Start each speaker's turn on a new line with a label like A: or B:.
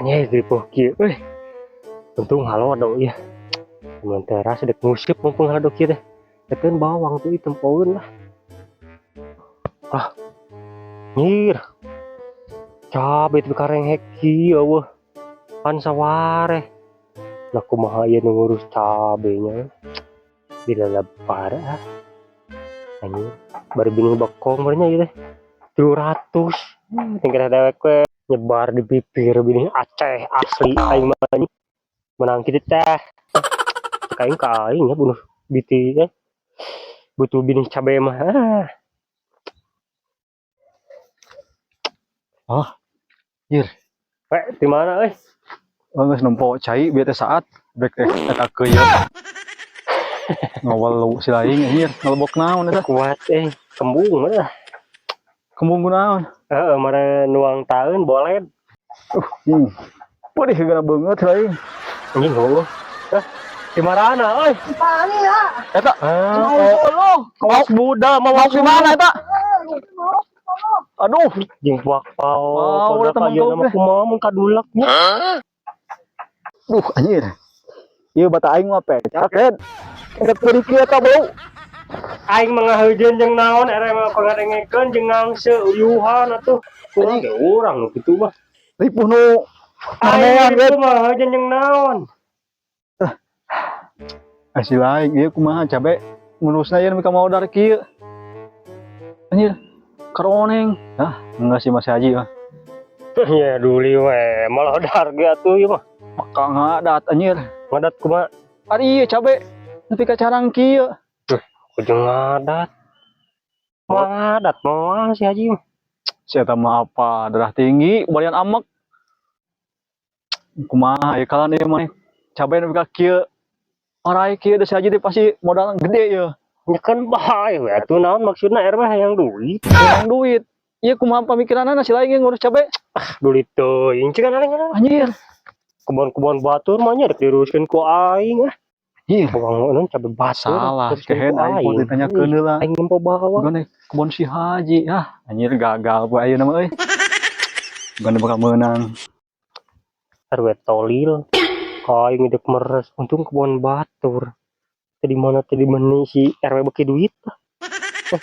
A: Anjay, ripuh kieu euy. Untung halodo ieu. Sementara sedek nguseup mumpung halodo kieu teh. Eteun bawang tuh tempoeun lah. Ah. Nyir. Cabe teh karenghek kieu euweuh. Pan sawareh. Lah, kumaha ieu nu ngurus cabenya? Dilelepar ah. Anjir, baru binih bokong barunya ieu teh. 300. Tinggal dewek we nyebar di bibir binih Aceh asli aing mah anjing. Menang kitu teh. Cek aing ka aing ya bunuh biti eh. Butuh binih cabe mah. Ah.
B: Oh, Jir.
A: We, di mana euy?
B: Oh, geus nempo cai bieu teh saat bek teh eta keuyeuh. Ngawal si laing anjir, ngelebok naon eta?
A: Kuat eh, kembung lah.
B: Kembung naon?
A: Heeh, mare nuang taeun boled.
B: Pedih gara beungeut si laing.
A: Anjing heueuh. Eh, di marana euy?
C: Pani ya.
B: Eta
A: Ah,
B: oh,
A: kawas budak mau
B: mau ke mana eta? Aduh,
A: Jeung buak pao.
B: Wow, udah temen
A: ayeuna mah
B: teh.
A: Kumaha mun kadulak nya.
B: Duh anjir. Ieu bata aing mah pecak, Ed. Eta peurih kieu eta bau.
A: Aing mah ngaheujeun jeung naon ere mah pangadengekeun jeung ngangse uyuhan atuh. Kurang ge urang nu kitu mah.
B: Ripuh nu
A: Aing
B: Anehan,
A: itu mah heujeun jeung naon.
B: Ah, si laing ieu kumaha cabe ngurusna ieu nepi ka modar kieu. Anjir, karoneng. Ah, enggak sih Mas Haji mah.
A: Ya duli we, malah dar ge atuh ieu mah.
B: Maka ngadat anjir.
A: Ngadat kumaha?
B: Ari ieu cabe nepi ka carang kieu.
A: Ujung ngadat. Mau ngadat moal si Haji mah.
B: Si eta mah apa darah tinggi, barian amek. Kumaha ieu kalan ieu mah cabe nepi ka kieu. Orai kieu da si Haji teh pasti modal gede ieu.
A: Nya kan bae we atuh, naon maksudna RW hayang duit.
B: Hayang duit. Ieu kumaha pamikiranana si laing ngurus cabe?
A: Duit teuing cik kan aing.
B: Anjir.
A: Kebon-kebon batur mah nya rek diruruskeun ku aing ah.
B: Anjir.
A: Bawang naon cabe batur.
B: Salah,
A: teruskeun
B: kehen
A: ku
B: aing pun ditanyakeun heula.
A: Aing nempo bawang.
B: Bukan kebon si Haji. Ah, anjir gagal bu ayeuna mah euy. Bukan bakal menang.
A: RW tolil. Aing dek meres untung kebon batur. Tadi mana tadi mana si RW beki duit. Eh,